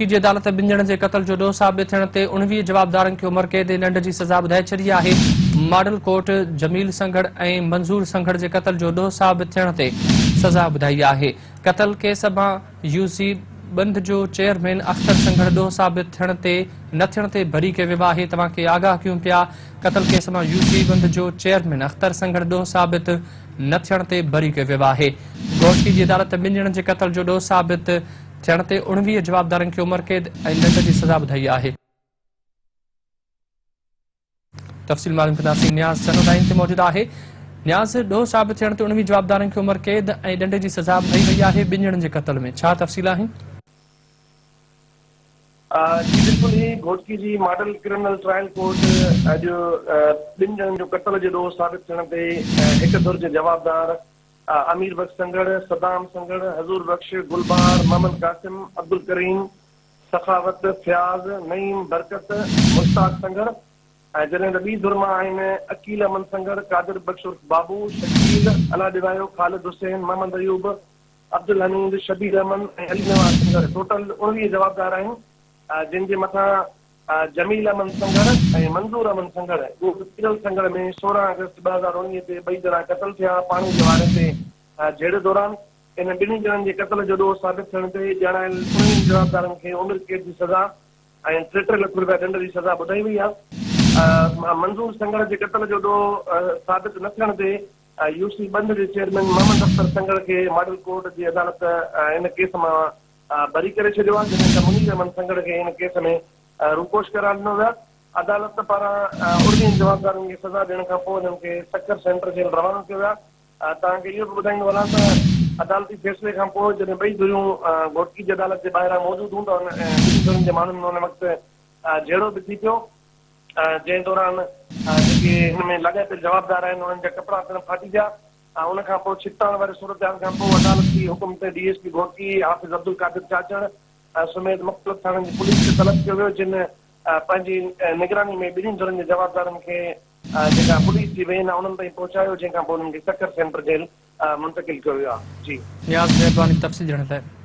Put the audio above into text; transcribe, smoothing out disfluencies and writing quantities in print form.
گهوٽڪي جي عدالت ٻن ڄڻن جي قتل جو ڏوهه ثابت ٿيڻ تي 19 جوابدارن کي عمر قيد ۽ ڏنڊ جي سزا ٻڌائي ڇڏي آهي. ماڊل ڪورٽ جميل سنگهڙ ۽ منظور سنگهڙ جي قتل جو ڏوهه ثابت ٿيڻ تي سزا ٻڌائي آهي. قتل ڪيس مان يو سي ٻنڌ جو چيئرمين اختر سنگهڙ ڏوهه ثابت ٿيڻ تي نه ٿيڻ تي بري ڪيو ويو آهي. توهان کي آگاهه ڪيون پيا قتل ڪيس مان يو سي ٻنڌ جو چيئرمين اختر سنگهڙ ڏوهه ثابت نه ٿيڻ تي بري ڪيو ويو آهي. گهوٽڪي جي عدالت ٻن ڄڻن جي قتل جو ڏوهه ثابت ٿيڻ تي 19 جوابدارن کي عمر قيد ۽ ڏنڊ جي سزا ٻڌائي آهي. تفصيل معلوم ڪنداسين نياز چنو لائين تي موجود آهي. نياز، ڏوهه ثابت ٿيڻ تي 19 جوابدارن کي عمر قيد ۽ ڏنڊ جي سزا ٻڌائي وئي آهي ٻن ڄڻن جي قتل ۾ ڇا تفصيل آهن؟ جي بلڪل هي گهوٽڪي جي ماڊل ڪرمنل ٽرائل ڪورٽ اڄ ٻن ڄڻن جو قتل جو ڏوهه ثابت ٿيڻ تي هڪ ڌر جي جوابدار امير بخش سنگهڙ، صدام سنگهڙ، حضور بخش، گلبهار، محمد قاسم، عبدالڪريم، سخاوت، فياض، نعيم، برڪت، مشتاق سنگهڙ ۽ جڏهن ته ٻي ڌر مان آهن عقيل احمد سنگهڙ، قادر بخش عرف بابو، شڪيل، الله ڏيوايو، خالد حسين، محمد ايوب، عبدالحميد، شبير احمد ۽ علي نواز سنگهڙ ٽوٽل 19 جوابدار آهن جن جي مٿان جميل احمد سنگهڙ ۽ منظور احمد سنگهڙ ڳوٺ پيرل سنگهڙ ۾ 16 آگسٽ 2019 تي ٻئي ڄڻا قتل ٿيا پاڻي جي واري تي جهيڙي دوران انهن ٻنهي ڄڻن جي قتل جو ڏوهه ثابت ٿيڻ تي ڄاڻايل 19 جوابدارن کي عمر قيد جي سزا ۽ ٽي ٽي لک رپيا ڏنڊ جي سزا ٻڌائي وئي آهي منظور سنگهڙ جي قتل جو ڏوهه ثابت نه ٿيڻ تي يو سي ٻنڌ جي چيئرمين محمد اختر سنگهڙ کي ماڊل ڪورٽ جي عدالت ان ڪيس مان بري ڪري ڇڏيو آهي، جڏهن ته منير احمد سنگهڙ کي ان ڪيس ۾ روپوش قرار ڏنو ويو آهي. عدالت پاران 19 جوابدارن کي سزا ڏيڻ کانپوء انهن کي سکر سينٽر جيل روانو ڪيو ويو آهي. توهان کي اهو به ٻڌائيندو هلان ته عدالتي فيصلي کانپوء جڏهن ٻئي ڌريون گهوٽڪي جي عدالت جي ٻاهران موجود هيون ته ٻنهي ڌرين جي ماڻهن ۾ ان وقت جهيڙو به ٿي پيو. جنهن دوران جيڪي هن ۾ لاڳاپيل جوابدار آهن انهن جا ڪپڙا پڻ ڦاٽي پيا ۽ ان کان پوء ڇڪتاڻ واري صورتحال کان پوء عدالتي حڪم تي ڊي ايس پي گهوٽڪي حافظ عبدالقادر چاچڙ سميت مختلف ٿاڻن جي پوليس کي طلب ڪيو ويو جن پنهنجي نگراني ۾ ٻنهي ڌرين جي جوابدارن کي جيڪا پوليس جي وين آهي انهن تائين پهچايو جنهن کان پوء انهن کي سکر سينٽر جيل منتقل ڪيو ويو آهي جي. نياز مهرباني تفصيل ڏيڻ لاء.